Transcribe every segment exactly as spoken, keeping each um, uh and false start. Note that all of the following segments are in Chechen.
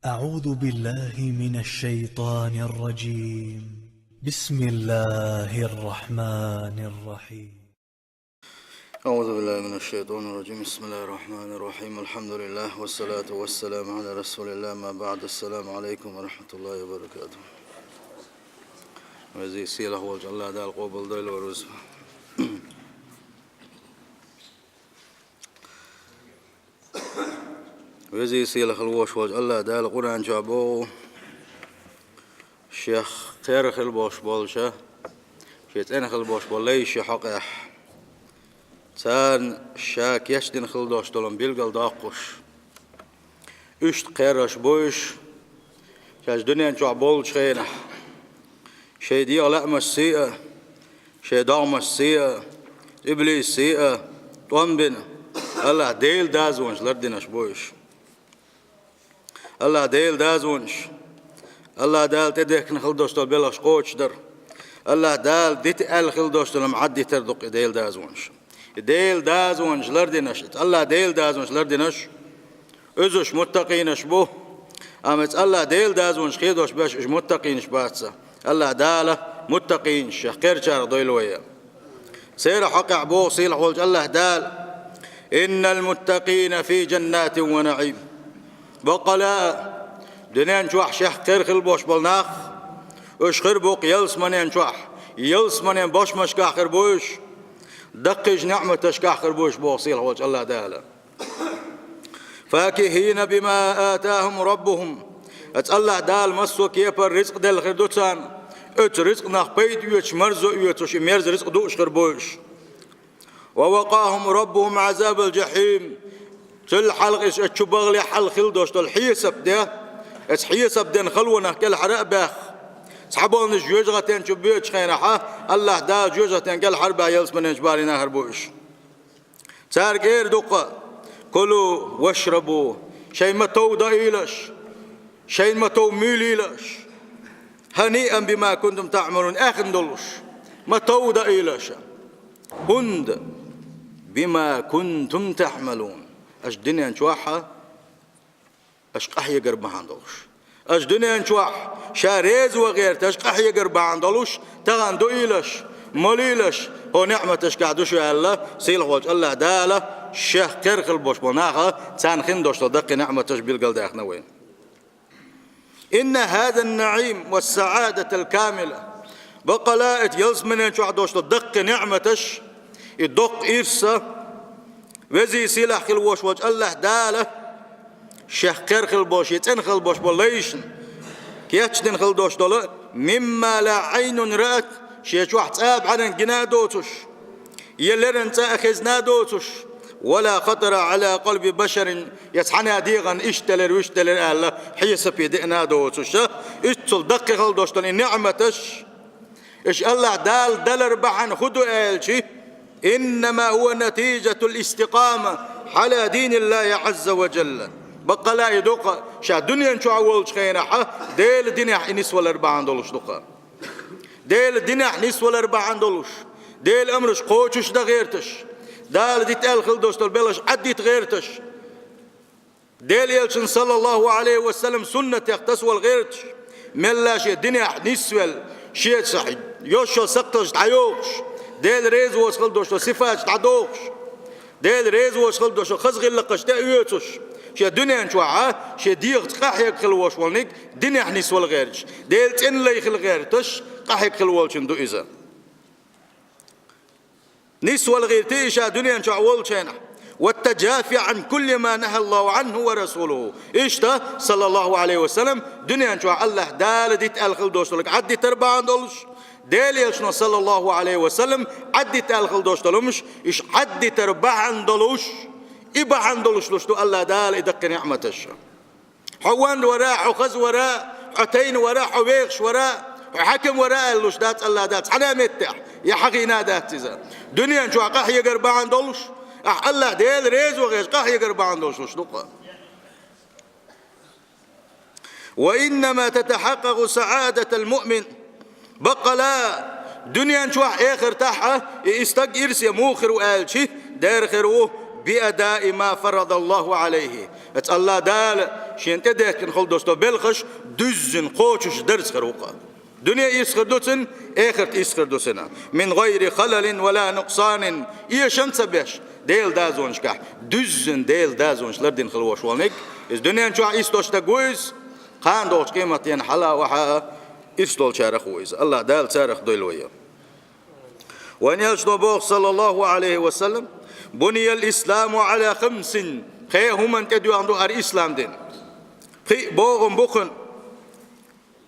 أعوذ بالله من الشيطان الرجيم. بسم الله الرحمن الرحيم. أعوذ بالله من الشيطان الرجيم. بسم الله الرحمن الرحيم. الحمد لله والصلاة والسلام على رسول الله. ما بعد. السلام عليكم ورحمة الله وبركاته. Везий, сийлахь волчу АллахӀ Дала къобалдойла вай рузба. Везий, сийлахь волуш волчу АллахӀ Дала Къуръан чохь боху, Шех кхера хила болуш болчу, Шен цӀена хила болуш болу лайш Шен хьокъехь, царна Ша кечдина хила долуш долу билгал доккхуш, уьш кхераш бу уьш, шаьш дуьнен чохь болчу хенахь, шайн дегӀан лаамашций а, шайн догӀмашций а, иблисций а тӀом бина, АллахӀ Делан дозанаш лардинарш бу уьш. АллахӀ Делан дозанаш, АллахӀ Дала тӀедехкина хила долуш долу белхаш кхочушдар, АллахӀ Дала дита аьлла хила долуш долу Ӏад дитар ду-кх и Делан дозанаш. И Делан дозанаш лардинарш, АллахӀ Делан дозанаш лардинарш, уьш муттакъинаш бу, амма АллахӀ Делан дозанаш хедош берш уьш муттакъинаш бац. АллахӀ Дала муттакъинаш Шех кхерчарах дойла вай. Церан хьокъехь боху сийлахь волчу АллахӀ Дала: «إن المتقين في جنات ونعيم». Баккъала а, дуьнен чохь Шех кхера хила болуш болу нах, уьш хир бу-кх ялсаманен чохь, ялсаманен бошмашкахь хир бу уьш, даккхийчу неӀматашкахь хир бу уьш, боху сийлахь волчу АллахӀ Дала. «فاكهين بما آتاهم ربهم». Аса АллахӀ Дала массо а кепара рицкъ делла хир ду царна. Оцу рицкъанах пайда оьцуш, марзо оьцуш, и мерза рицкъ дууш хир бу уьш. «ووقاهم ربهم عذاب الجحيم». Цул хьалха иза оцу чу бахале хьалха хила долуш долу хьесап де, оцу хьесап ден халонах кӀелхьара а баьхна, цхьаболнаш жоьжахатен чу боьдучу хенахь, АллахӀ Дала жоьжахатен кӀелхьара а баьхна, ялсаманен чу балийна хир бу уьш. Цаьрга эр ду-кх: «كلوا واشربوا», шайн ма-тов доийлаш, шайн ма-тов муьйлийлаш. «هنيئا بما كنتم تعملون», аьхна долуш, ма-тов доийлаш. ХӀунда, «بما كنتم تعملون», аша дуьнен чохь а аша къахьегар бахьана долуш. Аша дуьнен чохь Ша реза ван гӀерташ къахьегар бахьана долуш, тахана дуийлаш, молийлаш, хӀокху неӀматашкахь ду шу аьлла, сийлахь волчу АллахӀ Дала Шех кхера хила болуш болу наха, царна хин долуш долу даккхий неӀматаш билгалдаьхна вайна. «إن هذا النعيم والسعادة الكاملة». Баккъала а, ялсаманен чохь долуш долу даккхий неӀматаш, и доккха ирс а, везий, сийлахь хила волуш волчу АллахӀ Дала Шех кхера хила болуш, Шен цӀена хила болуш болу лайшна кечдина хила долуш долу, «مما لا عين رأت», шен чохь цӀа бӀаьрга гина а доцуш, я леррина цӀа а хезна а доцуш, «ولا خطر على قلب بشر», я цхьана а дегӀана иштта делира, вуьшта делира аьлла, хьесапе деана а доцуш, иццул даккхий хила долуш долу и неӀматаш, Иштта АллахӀ Дала далар бахьана хӀун ду аьлча, «إنما هو نتيجة الاستقامة على دين الله عز وجل». Баккъала а и ду-кх, ша дуьнен чохь волчу хенахь, Делан динехь и нисвалар бахьана долуш ду-кх. Делан динехь нисвалар бахьана долуш, Делан амраш кхочуш дан гӀерташ, Дала дита аьлла хила долуш долу белхаш Ӏаддита гӀерташ. Делан Элчанан, саллаллаху Ӏалайхи ва саллам, суннатех тасавала гӀерташ, мелла шен динехь нисвелла, шеца йолу сакхташ дӀайохуш, Дела реза воцу хила долуш долу сифаташ дӀадохуш, Дела реза воцу хила долуш долу хаза гӀиллакхаш тӀеоьцуш, шен дуьнен чохь а шен дегӀаца къахьега хила волуш волниг динехь нисвала гӀерташ, Делан цӀена лай хила гӀерташ, къахьега хила волчун ду иза. Нисвала гӀирти и ша дуьнен чохь волчу хенахь. «والتجافي عن كل ما نهى الله عنه ورسوله». Иштта, саллаллаху Ӏалайхи ва саллам, дуьнен чохь АллахӀ Дала дита аьлла хила долуш долу Ӏаддитар бахьана долуш, Делан Элчано, саллаллаху Ӏалайхи ва саллам, Ӏаддита аьлла хила долуш долу хӀумаш, иштта Ӏаддитар бахьана долуш, и бахьана долуш луш ду АллахӀ Дала и даккхий неӀматаш. Хьо ван вара, хьо хаза вара, хьо тайна вара, хьо вехаш вара, хьо хьаькам вара аьлла луш дац АллахӀ Дала цхьана а меттехь, я хьахийна а дац иза. Дуьнен чохь къахьегар бахьана долуш, ахь АллахӀ Дела реза ван гӀерташ къахьегар бахьана долуш луш ду-кх. «وإنما تتحقق سعادة المؤمن». Баккъала, дуьнен чохь, эхартахь а и стаг ирсе муха хир ву аьлча, дера хир ву, بأداء ما فرض الله عليه. Эцу АллахӀ Дала шена тӀедехкина хила долу белхаш дуьззина кхочуш дарца хир ву-кх. Дуьне ирс хир ду цуьнан, эхарт ирс хир ду цуьнан. من غير خلل ولا نقصان. Эшам ца беш, Делан дозанашкахь, дуьззина Делан дозанаш лардина хила волуш волниг, иза дуьнен чохь ирс долуш стаг ву иза, кхана долчу къематдийнахь хьала а, охьа а ирс долчарах ву иза. АллахӀ Дала царах дойла вай. Вайн элчано боху, саллаллаху Ӏалайхи ва саллам: «بني الإسلام على خمس». Пхеа хӀуманна тӀедоьгӀна ду хӀара ислам дин. Пхиъ богӀам бу кхуьнан.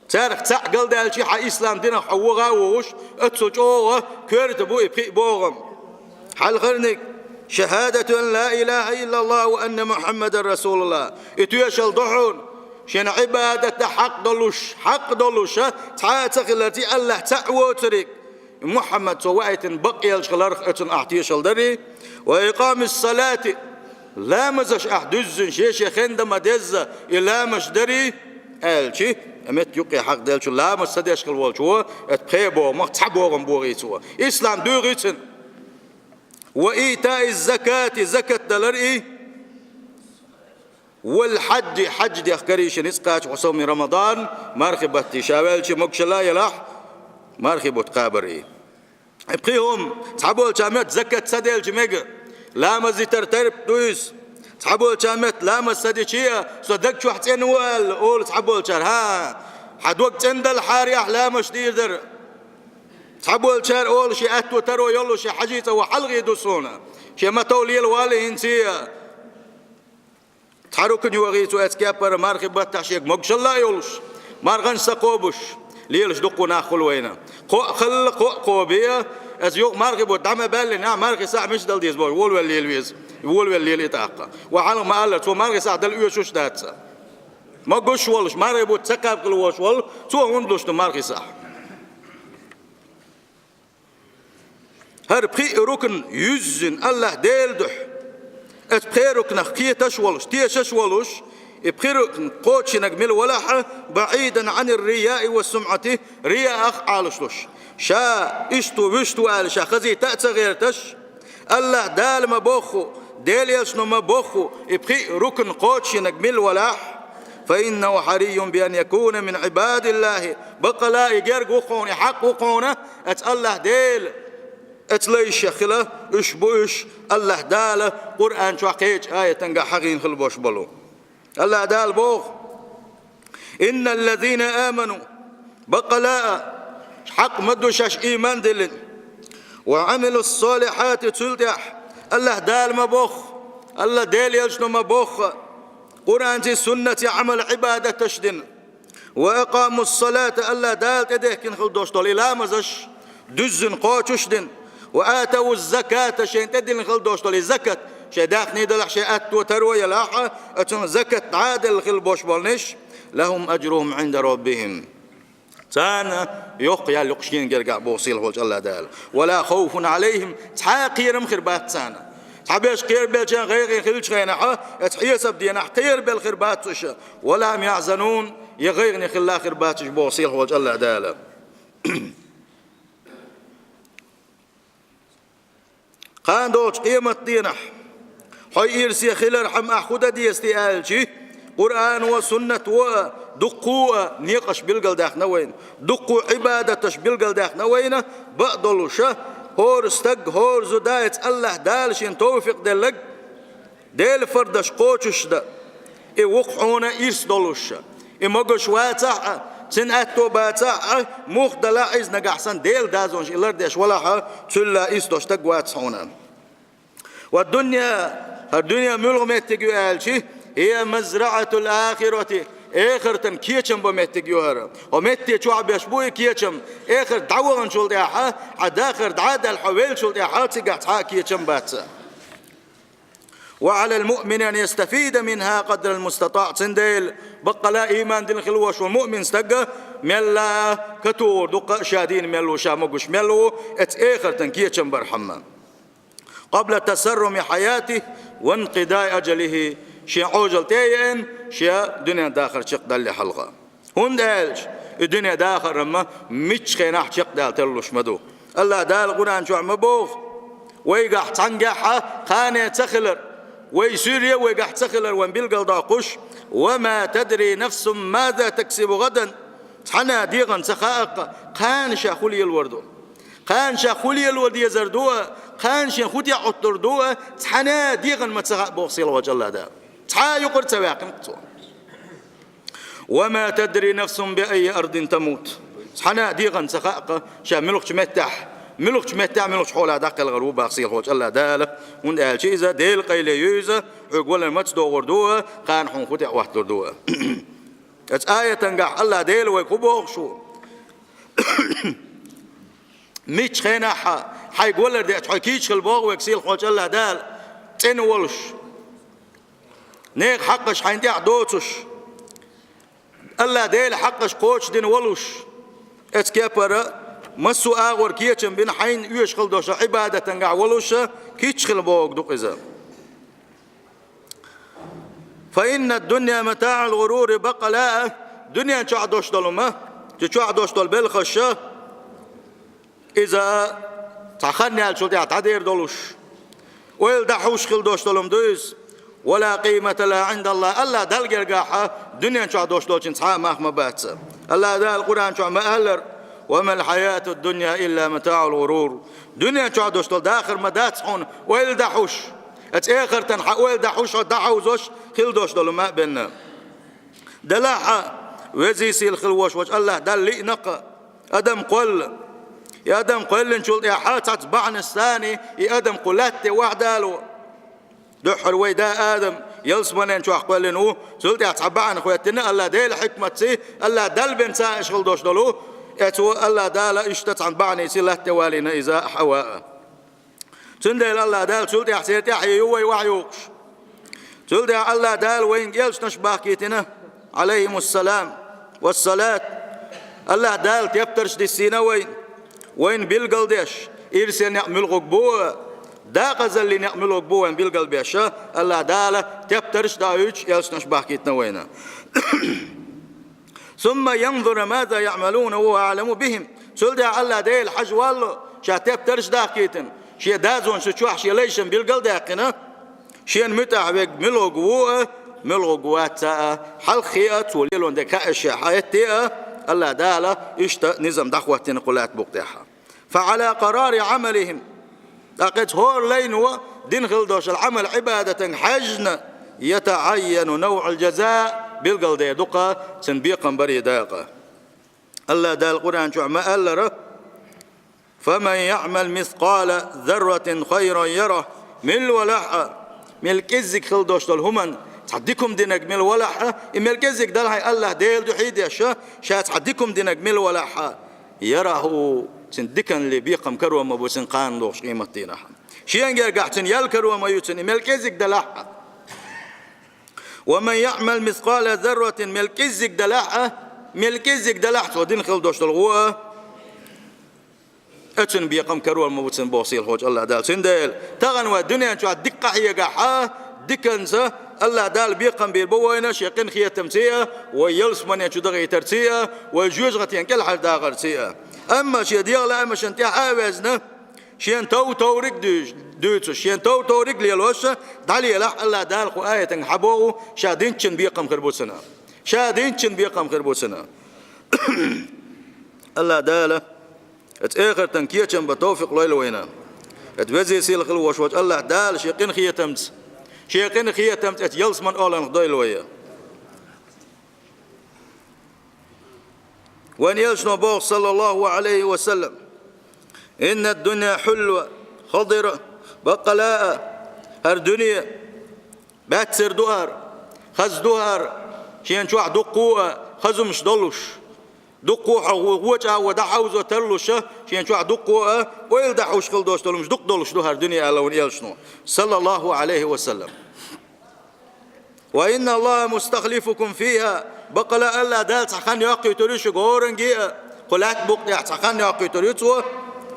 Царах цхьаъ галдаьлча, хьан ислам динах хьо вогӀа а вогӀуш, оццул чӀогӀа коьрта бу и пхиъ богӀам. Хьалхарниг: «شهادة أن لا إله إلا الله وأن محمدا رسول الله». И тоьшалла до хьуна, шена Ӏибадат дан хьакъ долуш, хьакъ долуша цхьа а ца хиларца, АллахӀ цхьаъ воцург, Мухьаммад цо ваийтина бакъ элча хиларх, оцунна ахь тоьшалла дарий. «وإقام الصلاة», ламазаш ахь дуьззина, шен-шен хендан ма-дезза и ламазаш дарий, аьлча, и меттиг юккъе хьакъ делча, ламаз ца деш хила волчо, оцу пхеа богӀамах цхьа богӀам богӀий цо. Ислам дуьйгӀий цуьнан. «وإيتاء الزكاة», закат далар и. «والحج», хьаьж дех карийша ницкъ кхача, «وصوم رمضان», мархи батте ша ваьлча, могушалла а елахь, мархи бутт кхабар и. Пхи хӀума, цхьаболчара моьтту закат ца делча мега, ламаз дитар терпа ду иза. Цхьаболчара моьтту ламаз ца дича а, со даг чохь цӀена ву аьлла, олу цхьаболчара, хӀан, хьан дог цӀена далахьара ахь ламазаш дийр дара. Цхьаболчара олу, шен аьтто таро йолуш, шен хьаьжцӀа ву хьалхе ду суна, шен ма-тов лела валле хӀинца а. Цхьа рукн йогӀий цо оцу кепара мархи баттахь, шега могушалла а йолуш, марханаш ца кхобуш, лелаш дуккха нах хуьлу вайна. Кхоъ хилла, кхоъ кхобе, аса юха мархи бутт дӀа ма баьллинехь, мархи сахь мича дала деза бохуш, волавелла лела веза, волавелла лела и тӀаккха. Ва хьалха ма-аллара, цо мархи сахь дала оьшуш а дац. Могуш а волуш, мархи бутт ца кхаьбна хила волуш волу, цо хӀунда луш ду мархи сахь? ХӀара пхи а рукн юьззина АллахӀ Делан дуьхьа, оцу пхеа рукнах кхеташ а волуш, тешаш а волуш, и пхи рукн кхочушдинарг мила валахь а, «بعيدا عن الرياء والسمعة», рияах а Ӏалаш луш, ша иштта ву, вуьшта ву аьлла, ша хазийта а ца гӀерташ, АллахӀ Дала ма-бохху, Делан элчано ма-бохху, и пхи а рукн кхочушдинарг мила валахь, «فإنه حري بأن يكون من عباد الله». Баккъала а и герга ву хьуна, и хьакъ ву хьуна, оцу АллахӀ Делан оцу лайшех хила, уьш бу уьш, АллахӀ Дала Къуръан чохь кхечу аятангахь хьахийна хила бохуш болу. АллахӀ Дала боху: «إن الذين آمنوا», баккъала а, хьакъ ма ду шаьш ийман диллина, «وعملوا الصالحات», цул тӀаьхьа, АллахӀ Дала ма-бохху, АллахӀ Делан элчано ма-бохху, Къуръанций, суннатций Ӏамал, Ӏибадаташ дина, «وأقاموا الصلاة», АллахӀ Дала тӀедехкина хила долуш долу и ламазаш дуьззина кхочушдина, «وآتوا الزكاة», шайна тӀедиллина хила долуш долу и закат, шайн даьхний далахь, шайн аьтто таро елахь, оцунна закат дӀа а делла хила бохуш болниш, «لهم أجرهم عند ربهم». Царна йоккха ял ю-кх шена гергахь боху сийлахь волчу АллахӀ Дала. «ولا خوف عليهم», цхьа а кхерам хир бац царна. Цхьаберш кхерабелча гӀайгӀане хиллачу хенахь, оцу хьесап дийнахь кхерабелла хир бац уьш. «ولا هم يحزنون», я гӀайгӀане хилла хир бац уьш боху сийлахь волчу АллахӀ Дала. Кхана долчу къематдийнахь хьо ирсе хилархьама ахь хӀун дан деза те аьлча, Къуръано а, суннато а, дуккхо а некъаш билгалдаьккхина вайна, дуккхо Ӏибадаташ билгалдаьккхина вайна, бакъдолуша, хӀора стаг, хӀора зуда, оцу АллахӀ Дала шена товфикъ делларг, Делан фардаш кхочушдан, и ву-кх хьуна ирс долуш. И могуш вацахь а, цуьнан аьтто бацахь а, муха далахь а иза нагахь санна Делан дозанаш и лардеш валахь а, цуьлла ирс долуш стаг вац хьуна. «والدنيا», хӀара дуьне муьлха меттиг ю аьлча, «هي مزرعة الآخرة», эхартан кечам бан меттиг ю хӀара. Хьо метте чохь беш бу и кечам, эхарт дӀаваханчул тӀаьхьа, хьан дахар дӀа а даьлла, хьо веллачул тӀаьхьа цигахь цхьа а кечам бац. «وعلى المؤمن أن يستفيد منها قدر المستطاع». Цундела баккъала а ийман дина хила волуш волу муъмин стаг мелла а катухур ду-кх ша дийна мел ву, ша могуш мел ву, оцу эхартан кечам бархьама. «قبل تصرم حياته وانقضاء أجله», шен Ӏожалла тӀе а еана, шен дуьнен дахар чекхдалле хьалха. ХӀунда аьлча и дуьне дахар-м миччу хенахь чекхдала тарлуш ма ду. АллахӀ Дала Къуръан чохь ма боху: «Вайгахь цхьаьнгахь а кхане ца хилар, Вай суьйре вайгахь ца хилар вайн билгалдоккхуш: «وما تدري نفس ماذا تكسب غدا». Цхьанна дегӀан ца хаьа-кх, кхана ша хӀу лелор ду. Кхана ша хӀу лело дезар ду, кхана шен хӀу тӀехьоттур ду, цхьанна дегӀан ма ца хаьа боху сийлахьчу АллахӀ Дала. Цхьа а юкъара ца ваьккхина цо. «وما تدري نفس بأي أرض تموت». Цхьанна дегӀан ца хаьа-кх, ша муьлхачу меттехь, муьлхачу меттехь, муьлхачу хьолехь дӀакхелхар ву боху сийлахьчу АллахӀ Дала, хӀунда аьлча иза Делан къайле ю иза, хьоьга валар маца догӀур ду, кхана хьуна хӀу тӀехьоттур ду. Оцу аятангахь АллахӀ Дала вайга хӀу бохуш ву? Миччу хенахь а хьайга валар деъча, хьо кийча хила боху вайга сийлахьчу АллахӀ Дала, цӀена волуш, нехан хьакъаш хьайна тӀехь доцуш, АллахӀ Делан хьакъаш кхочушдина волуш, оцу кепара массо а агӀор кечам бина хьайна оьшуш хила долуш Ӏибадатангахь волуш, кийча хила бохург ду-кх иза. «فإن الدنيا متاع الغرور», баккъала а, дуьнен чохь долуш долу хӀума, цу чохь долуш долу белхаш, иза цхьа хан яьллачул тӀаьхьа дӀадер долуш, ойла дӀахьуш хила долуш долу хӀума ду иза. «ولا قيمة لها عند الله», АллахӀ Далла гергахь дуьнен чохь долуш долчун цхьа а мах ма бац. АллахӀ Дала Къуръан чохь ма-аллара: «وما الحياة الدنيا إلا متاع الغرور». Дуьнен чохь долуш долу дахар ма дац хьуна ойла дӀахьуш, оцу эхартан хьан ойла дӀахьуш, хьо дӀахьовзош хила долуш долу хӀума а бен. Делахь а, везий сийлахь хила волуш волчу АллахӀ Далла лиъна-кх адам кхолла. И адам кхоьллинчул тӀаьхьа цхьацца бахьанашца и адам кху лаьтта тӀе вахьа далаво. Дуьххьара вай да Адам ялсаманен чохь кхоьллина ву, цул тӀаьхьа цхьа бахьана хӀоьттина АллахӀ Делан хьикматций, АллахӀ Далла бен ца аш хила долуш долу, оцу АллахӀ Дала иштта цхьана бахьанийций лаьтта тӀе валийна иза Хьава а. Цундела АллахӀ Дала цул тӀаьхьа церан тӀаьхье ю вай вахьаюкъуш. Цул тӀаьхьа АллахӀ Дала вайна элчанаш бахкийтина, Ӏалайхимуссалам вассалат. АллахӀ Дала тептарш диссийна вайна, вайна билгалдеш, ирсе некъ муьлхуг бу, дакъазалле некъ муьлхуг бу вайна билгалбеш, АллахӀ Дала тептарш даьхьуьйтуш элчанаш бахкийтина вайна. «ثم ينظر ماذا يعملون وهو أعلم بهم». Цул тӀаьхьа АллахӀ Дела хьажа валло, ша тептарш дахкийтина, шен дозанаш чохь шен лайшна билгалдаьккхина, шена муьтӀахь верг муьлхуг ву а, муьлхуг вац а, хьалххе а, цо лелон дерг хаа ша хьаэтте а, АллахӀ Дала иштта низам дӀахӀоттийна кху лаьтта букъа тӀехь. «فعلى قرار عملهم». ТӀаккха оцу хӀора лайно дина хила долуш долу Ӏамал-Ӏибадатан хьаьжна, «يتعين نوع الجزاء», билгалдер ду-кх цуьнан бекхам барий дакъа. АллахӀ Дала Къуръан чохь ма-аллара: «فمن يعمل مثقال ذرة خيرا يره». Милла валахь а, мел кӀеззиг хила долуш долу хӀуманна цхьа дика хӀума динарг милла валахь а, и мел кӀеззиг далахь а АллахӀ Дела дуьхьий деш, ша цхьа дика хӀума динарг милла валахь а, «يره», цуьнан диканна бекхам карор ма бу цуьнан кхана догӀучу къематдийнахь. Шена гергахь цуьнан ял карор ма ю цуьнан, и мел кӀеззиг далахь а. «ومن يعمل مثقال ذرة», мел кӀеззиг далахь а, мел кӀеззиг далахь а цо дина хила долуш долу гӀо а, оцуьнан бекхам карор ма бу цуьнан боху сийлахьчу АллахӀ Дала. Цундела тахана вай дуьнен чохь дика къахьегахь а, диканца АллахӀ Дала бекхам бийр бу вайна шен къинхетамций а, вай ялсамане чу дахийтарций а, вай жоьжахатин кӀелхьардахарций а. Амма шен дегӀан лаамашна тӀаьхьа а везна, шен тов-товриг дуьйцуш, шен тов-товриг лелош, дӀалелахь, АллахӀ Дала кху аятан хьан боху, ша динчун бекхам хир бу цуьнан. Ша динчун бекхам хир бу цуьнан. АллахӀ Дала оцу эхартан кечам бан товфикъ лойла вайна. Оцу везий сийлахь хила волуш волчу АллахӀ Дала шен къинхетамца, шен къинхетамца оцу ялсаман олаллах дойла вай. Вайн элчано боху, саллаллаху Ӏалайхи ва саллам: «إن الدنيا حلوة خضرة», баккъала а, хӀара дуьне баьццара ду хӀара, хаза ду хӀара, шена чохь дуккха а хаза хӀумаш долуш, дуккха а хьо гӀо-, гӀоча а гӀо дӀахьовзо тарлуш, шена чохь дуккха а ойла дӀахьуш хила долуш долу хӀумаш дукха долуш ду хӀара дуьне аьлла вайн элчано, саллаллаху Ӏалайхи ва саллам. «وإن الله مستخلفكم فيها», баккъала а АллахӀ Дала цхьа хан йоккхуьйтур ю шуьга хӀоранге а, кху лаьтта букъа тӀехь цхьа хан йоккхуьйтур ю Цо,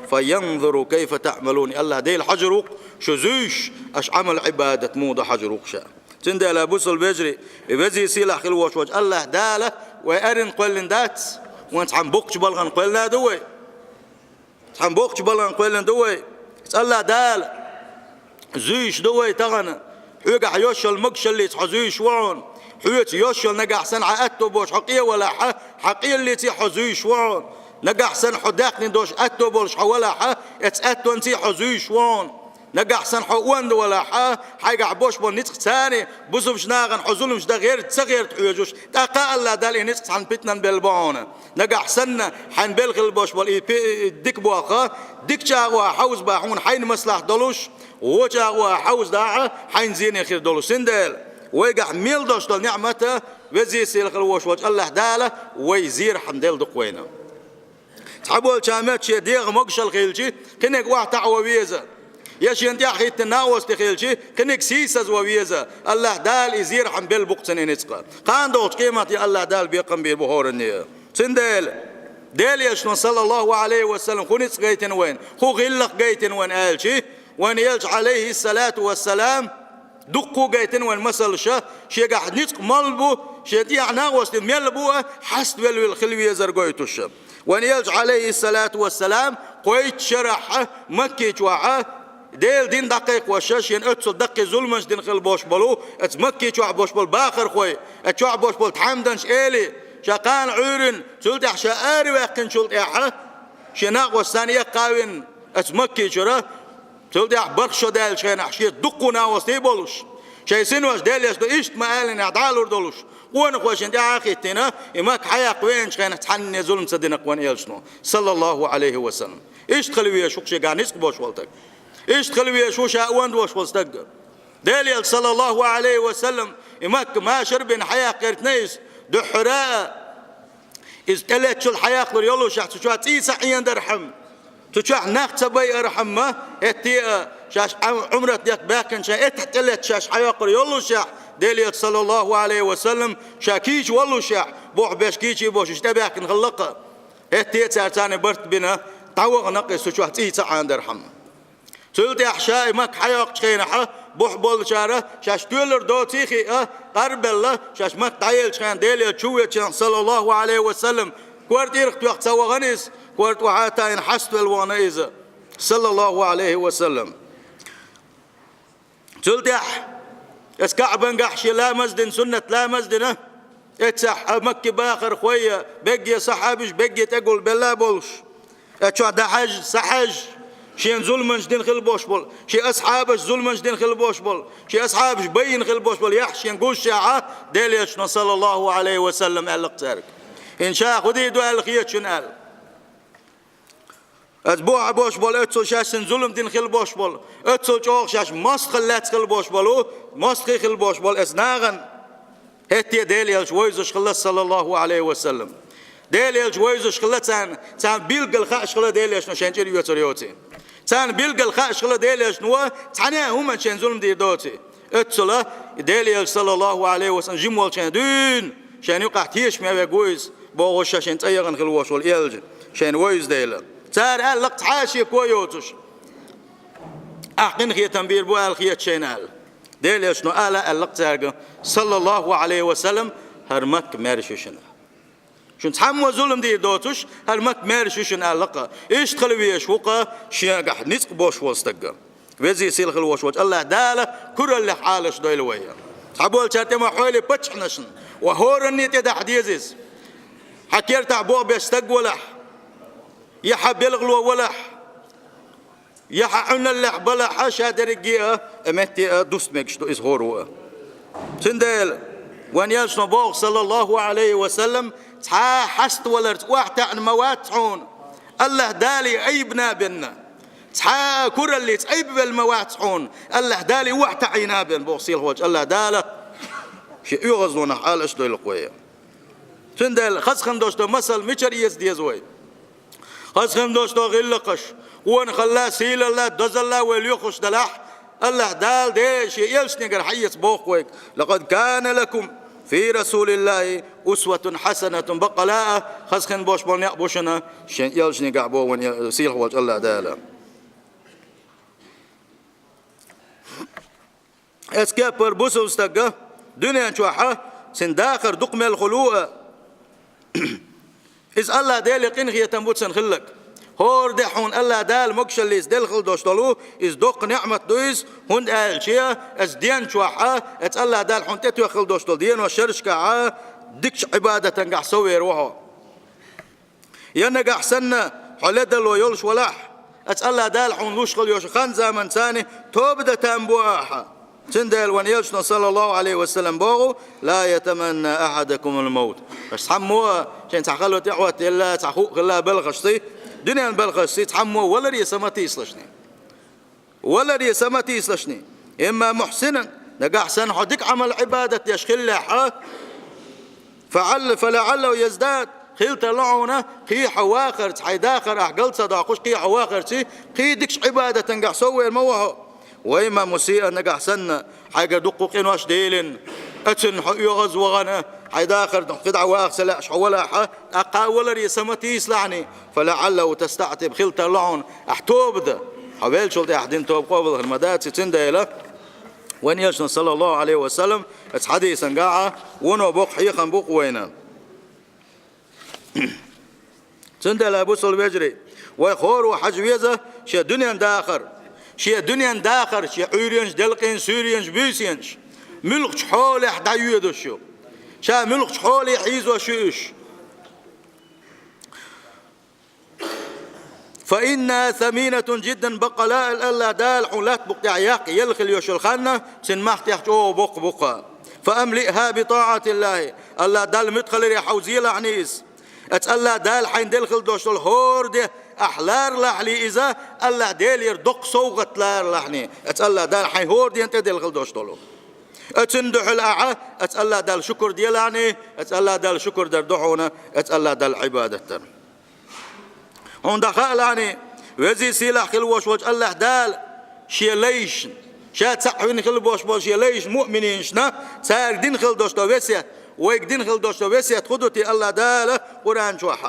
«فينظر كيف تعملون», АллахӀ Дела хьажар ву-кх шу зуьйш, аша Ӏамал-Ӏибадат муха ду хьажар ву-кх ша. Цундела, бусалба вежарий, и везий сийлахь хила волуш волчу АллахӀ Дала вай аьррина кхоьллина дац, вайн цхьана боккхачу балхана кхоьллина а ду вай. Цхьана боккхачу балхана кхоьллина ду вай. АллахӀ Дала зуьйш ду вай тахана. Хьоьгахь йош йолу могушаллица хьо зуьйш ву хьуна. Хьоьца йош йолу нагахь санна хьан аьтто болуш хьо къе валахь, хьан къеллица хьо зуьйш ву хьуна. Нагахь санна хьо даьккхина долуш аьтто болуш хьо валахь, эцу аьттонций хьо зуьйш ву хьуна. Нагахь санна хьо онда валахь, хьайгахь бош болу ницкъ царний, бусулбачу нахана хьо зуламаш дан гӀерта ца гӀерта хьоьжуш, тӀаккха АллахӀ Дала и ницкъ цхьана питанан белла бо хьуна. Нагахь санна хьайн белла хила бош болу и пи-, дика болх, дика чӀагӀо хьовза бахь хьуна хьайна маслахьат долуш, вон чӀагӀо хьовза дахь хьайна зене хир долуш. Цундела вайгахь мел долуш долу ниӀмат, веза сийлахь хила вош волчу АллахӀ Дала вай зерхьама делла ду-кх вайна. Цхьаболчарна моьтту шен дегӀан могушалла хилча, кхиниг охьатаӀа ван веза. Я шена тӀаьхьахӀиттина накъостий хилча, кхиниг сийсаза ван веза. АллахӀ Дала и зерхьама белла бу-кх цунна и ницкъ. Кхана долчу къематде АллахӀ Дала бекхам бийр бу хӀоранна. Цундела Делан Элчано, саллаллаху Ӏалайхи ва саллам, хӀун ницкъ гайтина вайна, хӀун гӀиллакх гайтина вайна аьлча, вайн Элча, Ӏалайхиссалату вассалам, дуккха гайтина вайна масалш, шегахь ницкъ мел бу, шен тӀехь накъостий мел бу а, хьаставелла хила везар гойтуш. Вайн Элча, Ӏалайхиссалату вассалам, кхойтта шарахь Макки чохь Делан дин дӀакхайкхош, шена оццул даккхий зуламаш дина хила бош болу, оцу Макки чохь бош болу бахархой, оцу чохь бош болу тхьамданаш эли, ша кхана Ӏуьйрина, цул тӀаьхьа ша араваьккхинчул тӀаьхьа, шен накъостий царна эккхавина оцу Макки чуьра, цул тӀаьхьа бархӀ шо даьллачу хенахь шен дуккха накъостий болуш, шайн синош Делан Элчано иштта ма аллинехь дӀалур долуш, къонахой шена тӀаьхьа а хӀиттина, и Макка хьаяккха веанчу хенахь цхьанне зулам ца дина-кх вайн Элчано, саллаллаху Ӏалайхи ва саллам. Иштта хила везаш ву-кх шегахь ницкъ бош волу стаг. Иштта хила везаш ву ша онда вош волу стаг. Делан Элча, саллаллаху Ӏалайхи ва саллам, и Макка машар бина хьаяккха гӀертина иза, дуьххьара а, иза тӀелеттачул хьаяккхалур йолушехь, цу чохь цӀий ца Ӏенадархьама, цу чохь нах ца байархьама, хӀетте а шаьш Ӏам-, Ӏумрат декъ баьхкинчу хенахь, эттахь тӀелетта шаьш хьайоккхур йолушехь, Делан Элча, саллаллаху Ӏалайхи ва саллам, ша кийча воллушехь, бухь беш кийча бош уьш тӀебаьхкина хиллакх, хӀетте а цара царна барт бина, дӀавахана-кх иза цу чохь цӀий ца Ӏенадархьама. Цул тӀаьхьа ша и Макка хьайоккхучу хенахь, бухь болчара шаьш тоьлур доций хиъна, къарбелла, шаьш Макка дӀаеллачу хенахь, Делан Элча чу веача, саллаллаху Ӏалайхи ва саллам, кортӀерах тоьхна ца вахана иза, кортӀа охьа а таийна хьаставелла вахана иза, саллаллаху Ӏалайхи ва саллам. Цул тӀаьхьа, оцу КаӀбангахь шен ламаз дина, суннат ламаз дина, эццахь Макки бахархой, бегге сахьабаш, бегге тӀегулбелла болуш, оцу чохь дӀахьаьжжа, схьахьаьжжа, шена зуламаш дина хила бош болу, шен асхьабаш зуламаш дина хила бош болу, шен асхьабаш байина хила бош болу яхь шена гуш яхь, Делан Элчано, саллаллаху Ӏалайхи ва саллам, аьлла-кх цаьрга: «ХӀинца ша хӀун дийр ду аьлла хета шуна?» – аьлла. Оцу бухь бош болу, оццул шаьш шена зулам дина хила бош болу, оццул чӀогӀа шаьш мостагӀалла лаьцна хила бош болу, мостагӀий хила бош болу оцу нахана хӀетте а Делан Элча вевзаш хилла, саллаллаху Ӏалайхи ва саллам. Делан Элча вевзаш хилла царна, царна билггал хаьаш хилла Делан Элчано шайна чӀир оьцур йоций. Царна билггал хаьаш хилла Делан Элчано цхьана а хӀуманна шайна зулам дийр доций. Оццула Делан Элча, саллаллаху Ӏалайхи ва саллам, жима волчу хенахь дуьйна шайна юкъахь тешаме вега ву иза, бохуш, ша шен цӀа яхана хила вош волу элча шайна вевза дела. Цара аьлла-кх цхьа а шеко йоцуш: «Ахь къинхетам бийр бу аьлла хета шайна», – аьлла. Делан Элчано ала аьлла-кх цаьрга, саллаллаху Ӏалайхи ва саллам: «ХӀара Макка маьрша ю шуна. Шуна цхьаммо зулам дийр доцуш, хӀара Макка маьрша ю шуна», – аьлла-кх. Иштта хила везаш ву-кх шегахь ницкъ бош волу стаг. Веза-сийлахь хила вош волчу АллахӀ Дала кураллех Ӏалашдойла вай. Цхьаболчара тӀе ма хьойла паччахьнашна, ва хӀоранна тӀе дахьа деза иза. Хьан кертахь боху беш стаг валахь, я хьан белхало валахь, я хьан Ӏуьналлехь балахь, ша дерриге а, э, метте а дуста мегаш ду иза хӀора а. Цундела вайн Элчано боху, саллаллаху Ӏалайхи ва саллам: «Цхьа а хьаставаларца охьатаьӀна ма вац хьуна АллахӀ Дала и айб набенна. Цхьа а кураллица айб велла ма вац хьуна АллахӀ Дала и охьатаӀийна бен», – боху сийлахь волчу АллахӀ Дала. Шен оьгӀазлонах Ӏалашдойла-кх вай. Цундела хаза хин долуш долу масал мичара эца деза вай? Хаза хин долуш долу гӀиллакхаш, къонахалла, сийлалла, дозалла вай лоьхуш делахь, АллахӀ Дала де шен элчанегара хьаэца боху вайга: «Лакъад кана лакум фи расулиллахи усватун хьасанатун». Баккъала а хаза хин болуш болу некъ бу шуна шен элчанегахь, боху вайн сийлахь волчу АллахӀ Дала. Эцу кеппара бусалба стага дуьнен чохь а цуьнан дахар дукха мел хуьлу а, иза АллахӀ Деле къинхетам бу цуьнан хилларг. ХӀора де хьуна АллахӀ Дала могашаллица делла хила долуш долу, иза доккха ниӀмат ду иза, хӀунда аьлча иза ден чохь а, иза АллахӀ Дала хьуна тӀетоьхна хила долуш долу денош шерашкахь а дикачу Ӏибадатангахь соввер ву хьо. Я нагахь санна хьо ледарло йолуш валахь, иза АллахӀ Дала хьуна луш хила йолуш хан заман царна тоба дан там бу ахьа. Цундела вайн элчано, саллаллаху Ӏалайхи ва саллам, боху: «Ла ятаманна ахьадакумул маут». Аша цхьаммо а шайн цхьа хало тӀехӀоттаелла, цхьа хӀуъ хилла балхашций, дуьненан балхашций, цхьаммо а валаре са ма тийсалашний. Валаре са ма тийсалашний. Имма мухьсинан, нагахь санна хьо дика Ӏамал-Ӏибадат деш хиллехь а, фаӀалла-, фалаӀаллаху яздад, хила тарло хьуна, кхин хьо вахарца, хьайн дахар ахь гал ца доккхуш, кхин хьо вахарций, кхин дикачу Ӏибадатангахь соввер ма ву хьо. Ва имма мусиан, нагахь санна, хьайгара дуккха къинош делина, оцунна хьо оьгӀаз вахана, хьайн дахар кхидӀа ваха ца лаьаш хьо валахь а, тӀаккха валаре са ма тийсалахьний, фалаӀаллаху тастаӀтиб, хила тарло хьуна, ахь тоба дан. Хьо веллачул тӀаьхьа дина тоба къобал хир ма дац, цундела вайн элчано, саллаллаху Ӏалайхи ва саллам, оцу хьадисангахь а вуно боккха хьехам бу-кх вайна. Цундела, бусалба вежарий, вай хӀора хьажа веза шен дуьненан дахар, шен дуьненан дахар, шен Ӏуьйренаш, делкъенаш, суьйренаш, буьйсенаш муьлхачу хьолехь дӀайоьдуш ю, ша муьлхачу хьоле хьийзош ю уьш. «Фа инна саминатун жиддан», баккъала а АллахӀ Дала хьуна латта букъа тӀехь яккха елла хила йолуш йолу хан, цуьнан мах тӀехь чӀогӀа боккха бу-кх. «Фа амлиъхьа би тӀаӀатиллахьи», АллахӀ Далла муьтӀахь хиларе хьовзийлахьний иза. Оцу АллахӀ Дала хьайна делла хила долуш долу хӀора де ахь ларалахьний иза, АллахӀ Делера доккха совгӀат ларалахьний, оцу АллахӀ Дала хьайн хӀора дена тӀеделла хила долуш долу. Оцунна дуьхьал ахьа оцу АллахӀ Далла шукур делахьний, оцу АллахӀ Далла шукур дар ду хьуна оцу АллахӀ Далла Ӏибадат дар. Хьуна дӀахаалахьний, везий сийлахь хила волуш волчу АллахӀ Дала шен лайшна, ша цхьаъ вина хила болуш болу шен лайшна, муъминашна, цаьрга дина хила долуш долу весет, вайга дина хила долуш долу весет хӀун ду те АллахӀ Дала Къуръан чохь?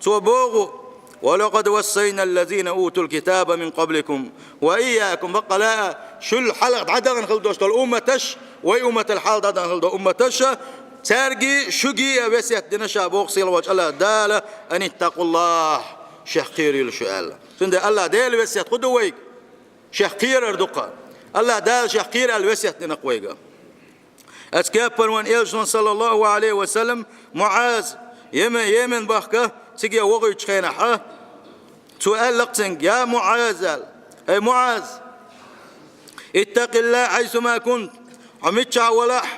Цо боху: «Ва лакъад вассайналлазина утул китаба мин къабликум ва ийякум», баккъала а, шул хьалха дӀадахана хила долуш долу умматаш, вай умматал хьалха дӀадахана хила долу умматаша, цаьргий, шуьгий а весет дина ша боху сийлахь волчу АллахӀ Дала: «Аниттакъуллахь», шех кхерийла шу аьлла. Цундела АллахӀ Делан весет хӀун ду вайга? Шех кхерар ду-кх. АллахӀ Дала шех кхера аьлла весет дина-кх вайга. Оцу кеппара вайн элчано, саллаллаху Ӏалайхи ва саллам, МуӀаз, Йемен, Йемен бахка циге вохуьйтучу хенахь а, цо аьлла-кх цуьнга: «Я МуӀаз», аьлла, «Ай МуӀаз, иттакъиллахь хьайсума кунт», хьо миччахь а валахь,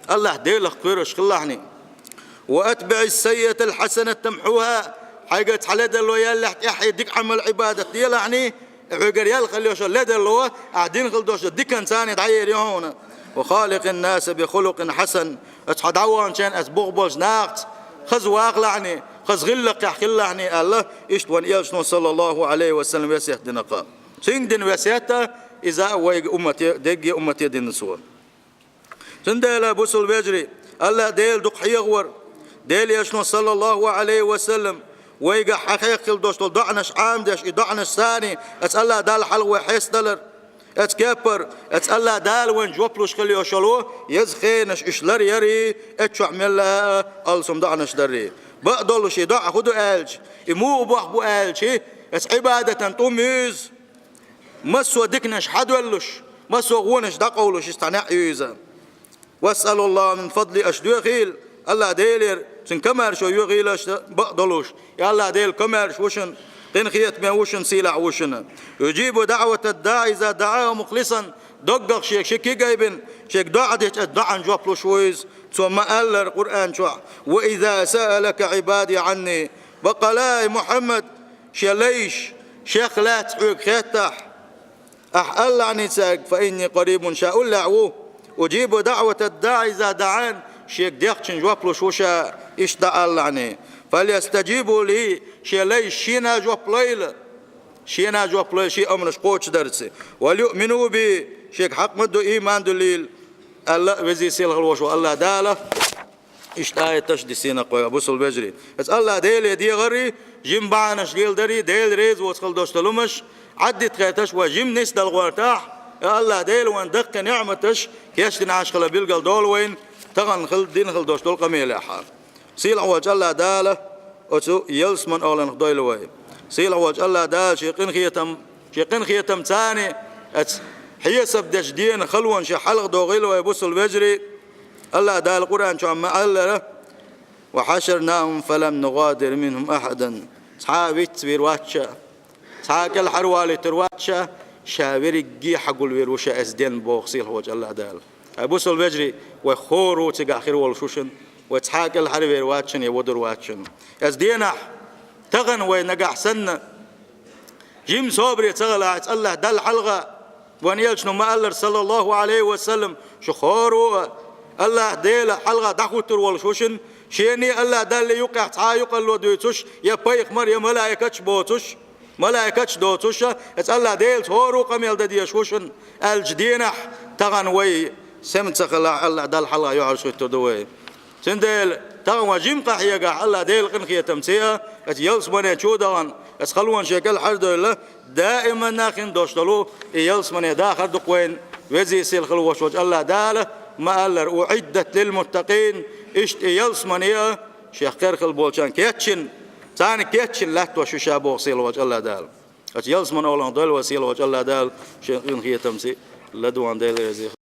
АллахӀ Делах кхоьруш хилалахьний. «Ва атбиъис саййиатал хьасаната тамхьухьа», хьайга цхьа ледарло яьллехь, тӀаьхье дика Ӏамал-Ӏибадат делахьний, хьоьгара яьлла хила йолуш йолу ледарло ахь дина хила долуш долу диканца дӀаер ю хьуна. «Ва халикъин наса би хулукъин хьасан», оцу хьо дӀаваханчарна оцу бух болчу нахаца хаза вахалахьний, хаза гӀиллакхехь хилалахьний аьлла, иштта вайн элчано, саллаллаху Ӏалайхи ва саллам, весет дина-кх. Цуьнга дина весет а иза а вайга уммате, дегге уммате дина цо. Цундела, бусалба вежарий, АллахӀ Дела дукха хьехавар, Делан элчано, саллаллаху Ӏалайхи ва саллам, вайга хьахехкахила долуш долу доӀанаш Ӏамадеш, и доӀанаш саний, оцу АллахӀ Далла хьалха вай хьестадалар. Оцу кеппара, оцу АллахӀ Дала вайна жоп луш хила йолуш йолу еза хенаш уьш ларъярий, оцу чохь мелла а алсам доӀанаш даррий. Бакъдолуш и доӀа хӀун ду аьлча, и муха бохам бу аьлча, оцу Ӏибадатан тӀум юьйза, массо а диканаш хьадоьллуш, массо а вонаш дӀакъовлуш, иза цхьа неӀ юьйза. «Васъалуллаха мин фадлихи», аша доьхийла АллахӀ Делера, цуьнан комаьршо йоьхийла аша бакъдолуш. И АллахӀ Дела комаьрша ву шуна, къинхетаме ву шуна, сийлахь ву шуна. «Южибу даӀватад даӀи иза даӀа мухлисан», доггах шега ши куьг айбина, шега доӀа дича, оцу доӀан жоп луш ву иза. Цо ма-аллара Къуръан чохь: «Ва иза саалака Ӏибади Ӏанни». Баккъала а, ай Мухьаммад, шен лайш шех лаьцна хьоьга хеттахь, ахь алалахьний цаьрга: «Фа инни къарибун», ша уллехь ву, «уджибу даӀватад даӀи иза даӀан», шега дехначунна жоп луш ву ша, иштта дӀаалалахьний. «Фальястаджибу ли», шен лайш шена жоп лойла, шена жоп лойла шен омранаш кхочушдарца. «Вальюъмину би», шега хьакъ ма ду, ийман дуьллийла, аьлла, везий сийлахь волуш волу АллахӀ Дала иштта аяташ дисина-кх вай, бусалба вежарий. Иза АллахӀ Деле дегӀарий, жима бахьанаш леладарий, Дела реза воцу хила долуш долу хӀумаш Ӏаддита гӀерташ, вай жима нисдала гӀертахь, и АллахӀ Дела вайна даккхи ниӀматаш кечдина Ӏаш хила билгал долу вайна тахана хила, дина хила долуш долу къамелехь. Сийлахь волчу АллахӀ Дала оцу ялсаманин охӀланах дойла вай. Сийлахь волчу АллахӀ Дала шен къинхетам, шен къинхетам царна, оцу хьесап дечу дена халонаш хьалха дохийла вай, бусалба вежарий. АллахӀ Дала Къуръан чохь ма-аллара: «Ва хьашарнахум фалам нугадир минхум ахьадан». Цхьа а вицвийр вац ша, цхьа а кӀелхьарвалийтур вац ша, ша верриге а хьагулвийр ву ша оцу денна, боху сийлахь волчу АллахӀ Дала. Ай, бусалба вежарий, вай хӀора а цигахь хир волуш ву шуна, вай цхьа а кӀелхьарвер вац шуна, я вадур вац шуна. Оцу денахь, тахана вай нагахь санна, жимма собаре ца хилахь, оцу АллахӀ Далла хьалха, вайн элчано ма-аллара, саллаллаху Ӏалайхи ва саллам, шу хӀора а АллахӀ Дела хьалха дӀахӀуттур волуш ву шуна, шена а АллахӀ Далла юккъехь цхьа а юкъарло дуьйцуш, я пайхамар, я малайкаш боцуш, малайкаш доцуш, оцу АллахӀ Делаца хӀора а къамел дан дезаш ву шуна аьллачу денахь, тахана вай сема ца хилахь, АллахӀ Далла хьалха юьхьӀаьржа хӀуьттур ду вай. Цундела тахана вай жимма къахьегахь, АллахӀ Делан къинхетамца а, оцу ялсамане чу а дахана, оцу халонаш шен кӀелхьардевлла, даиманна хин долуш долу и ялсамане дахар ду-кх вайна, веза-сийлахь хилла волуш волчу АллахӀ Дала ма-аллара: «УӀиддат лилмуттакъин», иштта и ялсамане а шех кхерхина болчарна кечйина, царна кечйина латтош ю ша, боху сийлахь волчу АллахӀ Дала. Оцу ялсаманин олахь дойла вай, сийлахь волчу АллахӀ Дала шен къинхетамца ладогӀарна Дела веза-сийлахь.